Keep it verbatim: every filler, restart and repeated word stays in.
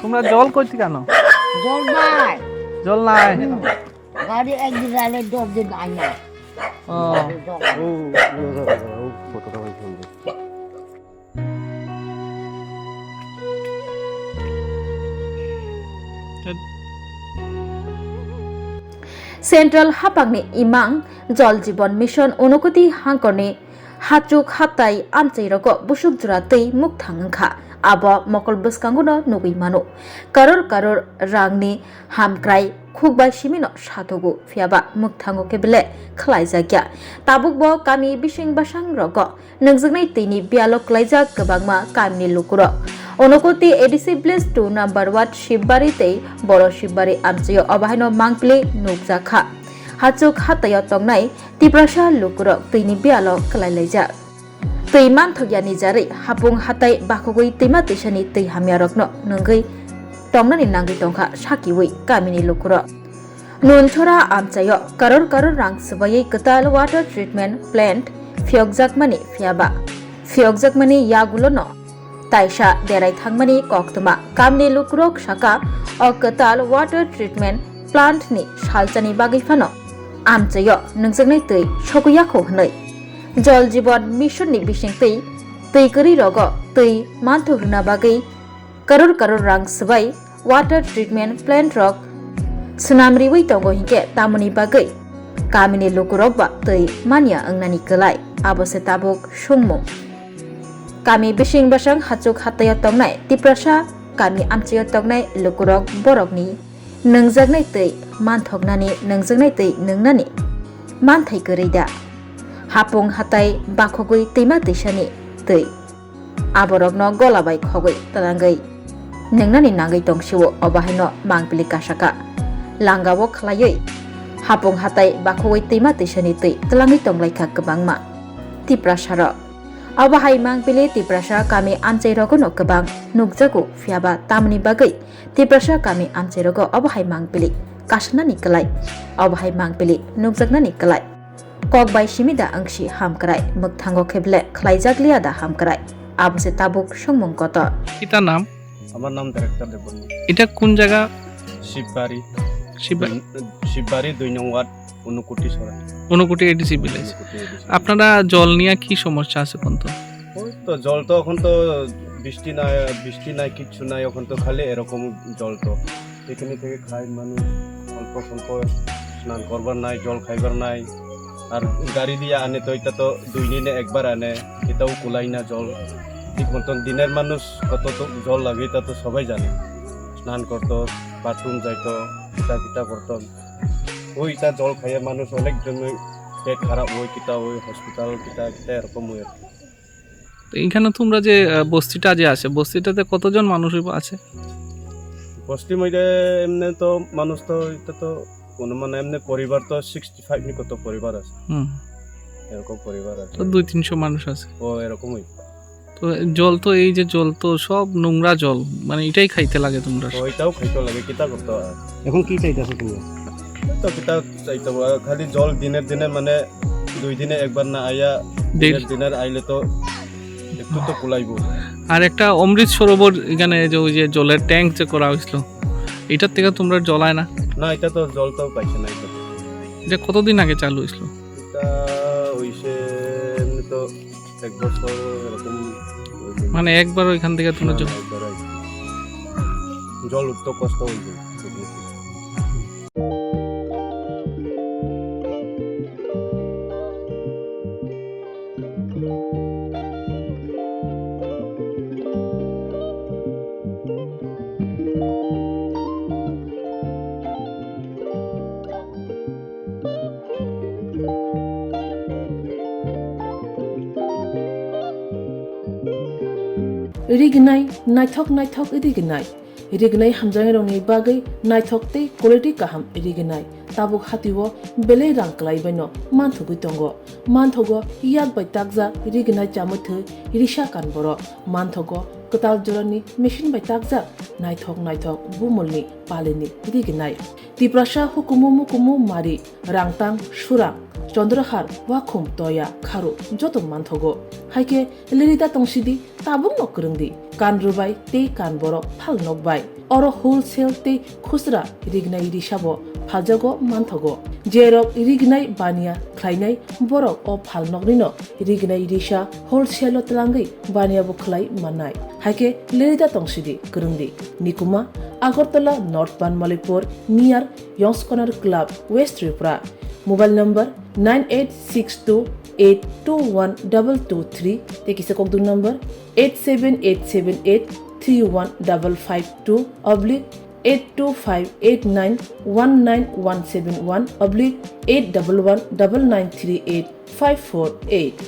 তোমরা জল কই থেকে আনো? জল নাই। জল নাই? হুম। গাড়ি একদিন আইলে দশ দিন আয় না। ও। জল। ও, ও, ও, ও, কতটা ওই সুন্দর। Central hapangni imang Jal Jeevan Mission Unokoti hangkorni hachuk hatai amchairogo busuk jora twi mukthang wngkha, abo mokol bwskangono nugwi mano. Karor karor rangni hamkrai khukbai simino sathogo, phiyaba mukthango khe belai khlaijakya. Tabukbo kami bising basangrogo nungjaknai twini biyalo klaijak kwbangma kamini lukurok. Onokoti A D C Village two number ward Shibari tei Boro Shibari amchaio obahaino mangpili nukjakha. Hachuk hataio tongnai Tiprasa lukurok twini biyalo klailaijak. Twi manthokya ni jarwi hapung hatai bakhogwi twima twisani twi hamyarokno nungwi tongnani nangwi tongkha sakiwi kamini lukurok. Nunchora amchaio karor karor rang swbaiwi kwtal water treatment plant phiyokjakmani phiyaba phiyokjakmani yagulono taisa berai thangmani koktwma kamni lukurok saka o kwtal water treatment plant ni salchani bagwi phano amchaio nungjaknai twi sogwi yakho hwnwi Jal Jeevan Mission ni bisingtwi twi kwrwi rogo twi manthok rwna bagwi karor karor rang swbai water treatment plant rok swnam riwi tongo hinkhe tamoni bagwi kamini lukurok ba twi manya wngnani kwlai, abo se tabuk sungmung. Kami bising bwsang hachuk hataio tongnai Tiprasa kami amchaio tongnai lukurok borokni nungjaknai twi manthoknani nungjaknai twi nungnani manthai kwrwi da? Hapung hatai bakhogwi twima twisani twi. Aborokno gola bai khogwi twlangwi nungnani nangwi tongsiwo, obo haino mangpili kasaka langao khlaiwi hapung hatai bakhogwi twima twisani twi twlangwi tonglaikha kwbangma Tiprasarok. Obo hai mangpili Tiprasa kami amchairogono kwbang nukjago, phiyaba tamoni bagwi Tiprasa kami amchairogo obo hai mangpili kasanani kwlai, obo hai mangpili nukjaknani kwlai. Kok bai simi da wngsi hamkrai, mwkthango khe ble khlaijak liya da hamkrai, abo se tabuk songmung kotor. Kita nam? আমার নাম ডাইরেক্টর দেববর্মা। এটা কোন জায়গা? শিববাড়ি। শিববাড়ি। দুই, শিববাড়ি দুই নং ward, Unakoti ছড়া। Unakoti ADC village. Unakoti ADC. আপনারা জল নিয়ে কি সমস্যা আছে কোন তো? ওই তো জল তো এখন তো বৃষ্টি নাই, বৃষ্টি নাই, কিচ্ছু নাই, এখন তো খালি এরকম জল তো। এখানে থেকে খায় মানুষ, অল্প স্বল্প স্নান করবার নাই, জল খাইবার নাই। আর গাড়ি দিয়ে আনে তো, এটা তো দুই দিনে একবার আনে, এটাও কুলায় না জল। ঠিক মতন দিনের মানুষ কত তো জল লাগে, এটা তো সবাই জানে। স্নান করতো, বাথরুম যাইতো, কিতা কিতা করতো। ওইটা জল খাইয়ে মানুষ অনেক জনই পেট খারাপ হয়, কিতা হয়, হসপিটাল কিতা কিতা এরকম হয় আর কি। তো এইখানে তোমরা যে, আহ, বস্তিটা যে আছে, বস্তিটাতে কতজন মানুষ আছে? বস্তি মধ্যে এমনি তো মানুষ তো, এটা তো কোনো মানে এমনি পরিবার তো সিক্সটি ফাইভ নি কত পরিবার আছে। হুম। এরকম পরিবার আছে। তো দুই তিনশো মানুষ আছে। ও, এরকমই। তো জল তো, এই যে জল তো সব নোংরা জল, মানে এটাই খাইতে লাগে তোমরা। তো এটাও খাইতে লাগে, কিতা করতে হয়? এখন কি চাইতেছো তুমি? তো কিতা চাইতে হবে, খালি জল দিনের দিনে মানে দুই দিনে একবার না আইয়া, দিনের দিনের আইলে তো একটু তো কুলাইবো। আর একটা অমৃত সরোবর এখানে যে ওই যে জলের ট্যাঙ্ক যে করা হয়েছিল, এটার থেকে তোমরা জল আয় না? না, এটা তো জল তো পাইছে না এটা। এটা কতদিন আগে চালু হয়েছিল? এটা হইছে এমনি তো এক বছর এরকম হইছে। মানে একবার ওইখান থেকে তোমরা না, জল না, একবার হইছে। জল উঠতে কষ্ট হইছে। Rignai, naithok naithok rignai. Rignai hamjaknairokni bagwi naithok tei quality kaham rignai. Tabuk hatio belai rang kwlaibaino manthogwi tongo. Manthogo yak bai takjak rignai chamwi thwi risa kan borok. Manthogo kwtal jorani machine bai takjak naithok naithok bumulni palini rignai. Tiprasa hukumu mukumu mari, rangtang, surang, chondrohar, wakhum, toya, kharu joto manthogo. Haikhe lerida tongsidi, tabukno kwrwngdi, kan rwbai tei kan borok phalnok bai. Oro wholesale tei khusra rignai risabo phaljago manthogo. Jerok rignai baniya khlainai borok o phalnoknino rignai risa wholesale-o twlangwi baniyabo khlai mannai. Haikhe lerida tongsidi kwrwngdi. Nikuma, Agartala North Banmalipur, near Yongskonar Club, West Tripura. Mobile number nine eight six two eight two one double two three tei kisa kokdung number eight seven eight seven eight three one double five two oblique eight two five eight nine one nine one seven one oblique eight double one double nine three eight five four eight.